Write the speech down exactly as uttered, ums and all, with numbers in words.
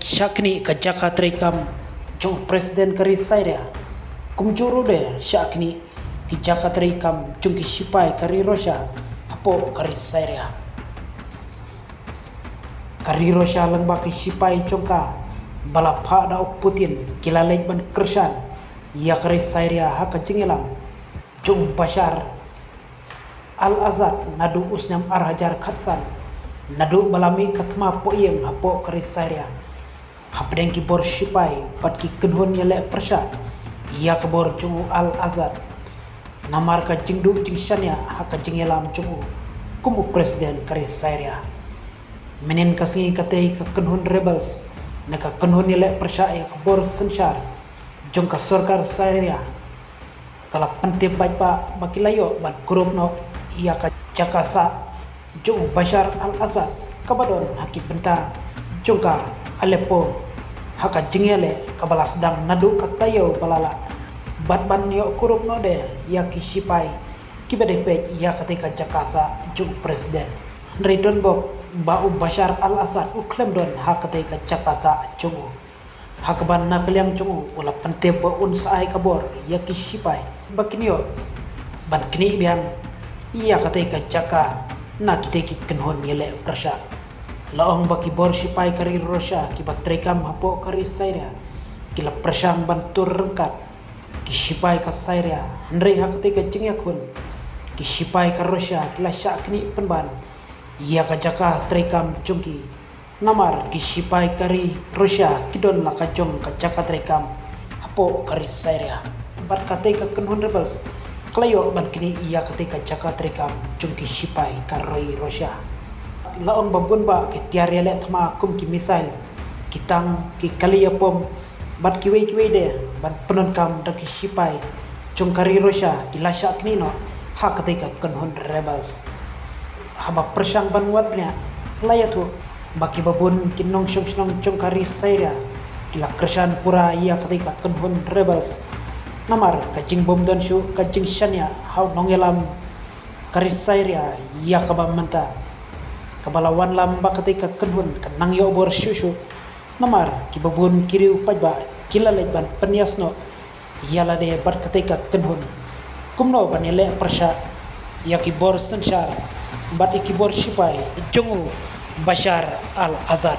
Shah knieh ka jaka treikam jong u President ka ri Syria. Kumjuh ruh de shah knieh ki jaka treikam jong ki shipai ka ri Russia hapoh ka ri Syria. Ka ri Russia lyngba ki shipai jong ka ba la phah da u Putin ki la leit ban kyrshan ïa ka ri Syria ha ka jingïalam jong u Bashar al-Assad naduh u snem ar hajar khatsan, naduh ba la mih ka thma pohiing hapoh ka ri Syria. Hapdeng ki bor shipai bad ki kynhun ïaleh pyrshah ïa ka bor jong u al-Assad namar ka jingduh jingshaniah ha ka jingïalam jong u kum u President ka ri Syria. Mynhynnin ka sngi katei ka kynhun rebels ne ka kynhun ïaleh pyrshah ïa ka bor synshar jong ka sorkar Syria ka la pyntip paidbah ba ki la ïoh ban kurup noh ïa ka jaka sah jong u Bashar al-Assad kaba don ha ki bynta jong ka Aleppo ha ka jingïaleh kaba la sdang naduh ka taïew ba la lah bad ban ïoh kurup noh de ïa ki shipai kiba dei peit ïa katei ka jaka sah jong u President. Hynrei don bok ba u Bashar al-Assad u khlem don ha katei ka jaka sah jong u. Ha kaba na ka liang jong u u la pyntip ba un sa ai ka bor ïa ki shipai ba kin ïoh ban knieh biang ïa katei ka jaka na kitei ki kynhun ïaleh pyrshah. La ong ba ki bor shipai ka ri Russia kiba treikam hapoh ka ri Syria ki la pyrshang ban tur ryngkat ki shipai ka Syria, hynrei ha katei ka jingïakhun ki shipai ka Russia ki la shah knieh pynban ïa ka jaka treikam jong ki. Namar ki shipai ka ri Russia ki don la ka jong ka jaka treikam hapoh ka ri Syria. Bad katei ka kynhun rebels ka la ïoh ban knieh ïa katei ka jaka treikam jong ki shipai ka ri Russia. La ong ba bun bah ki tiar ïaleh thma kum ki missile, ki tank, ki kali ïapom bad kiwei kiwei de ban pyndonkam da ki shipai jong ka ri Russia ki la shah knieh noh ha katei ka kynhun rebels. Haba pyrshang ban wad bniah la ïathuh ba kiba bun ki nongshong shnong jong ka ri Syria ki la kyrshan pura ïa katei ka kynhun rebels. Namar ka jingbym don shuh ka jingshaniah ha u nongïalam ka ri Syria ïa kaba mynta, kaba la wanlam ba katei ka kynhun ka nang ïoh bor shuh shuh. Namar kiba bun ki riew paidbah ki la leit ban pynïasnoh ïa lade bad katei ka kynhun kumno ban ïaleh pyrshah ïa ki bor synshar bad ïa ki bor shipai jong u Bashar al-Assad.